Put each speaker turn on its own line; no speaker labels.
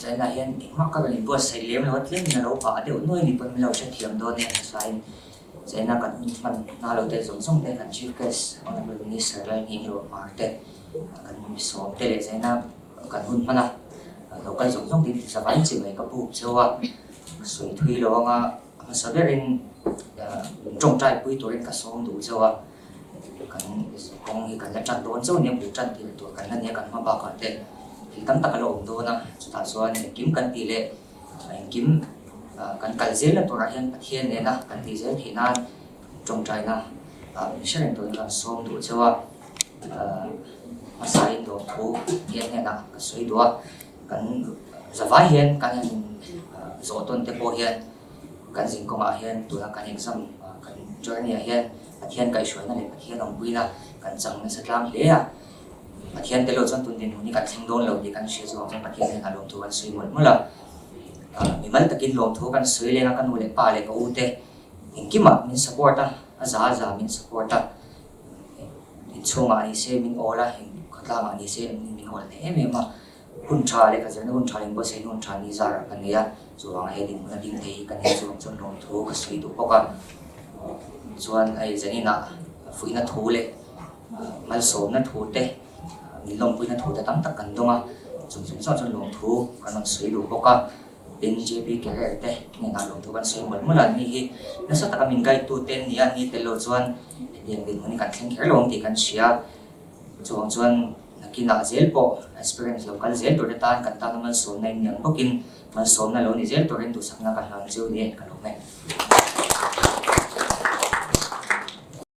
Zainah hian engmah ka rawn inbuatsaih lem lo a, tlemin a lo pah deuh nuai ni pawn min lo hrethiam dawn e hmasain Zaina kan hun hman hna lo tel zawng zawng te kan Chief Guest Honourable Minister Lalnghinghlawh Hmar te kan misawm te leh Zaina kan hun hman a lo kal zawng zawng tin zavai chi mai ka buk cheu a, ka sawi thui lo anga a hmasa berin tawngtai pui turin ka sawm duh cheu a. Kan kawng hi kan la tan dawn chauh nia, bul tan tir tur kan la nia kan hma bakah te thil tam tak a la awm dawn a, chutah chuan engkim kan tih leh engkim kan kal zel na turah hian Pathian nena kan tih zel theih nan tawngtaina min hre reng turin kan sawm duh chauh a, hmasain lawmthu Pathian hnenah ka sawi duh a, kan zavai hian kan han zawh tawn te pawh hian kan zin kawngah hian tuna kan exam kan journey ah hian Pathian kaihhruaina leh Pathian awmpuina kan chang nasa tlang hle a, Pathian tel lo chuan tun dinhmun hi kan thleng dawn lo tih kan hria chuvang chuan Pathian hian a lawmthu kan sawi mawlh mawlh a. Mimal takin lawmthu kan sawi leng a, ka nu leh pa leh ka u te engkimah min support a, a za a za min support a, inchhungah ni se min awl a, khawtlangah ni se min awl hle em em a. Hun tha leh ka zirna hun tha leh inbuatsaihna hun tha ni zarah ka nei a, chuvang he dinhmun a ding thei hi ka nei chuvang chuan lawmthu ka sawi duh bawk a. Chuan hei zaninah fuihna thu leh malsawmna thu te, min lawmpuina thu te tam tak kan dawng a, chung chung chuan chuan lawmthu kan rawn sawi duh bawk a. Tin JP Career te hnenah lawmthu kan sawi mawlh mawlh a, ni hi nasa taka min guide tu te an ni a, ni tel lo chuan hetiang dinhmun hi kan thleng kher lo ang tih kan hria. Chuvang chuan nakinah zel pawh experience lo kal zel tur te tan kan tana malsawmna in niang bawkin malsawmna lo ni zel turin duhsakna ka hlan cheu ni e ka lawm e.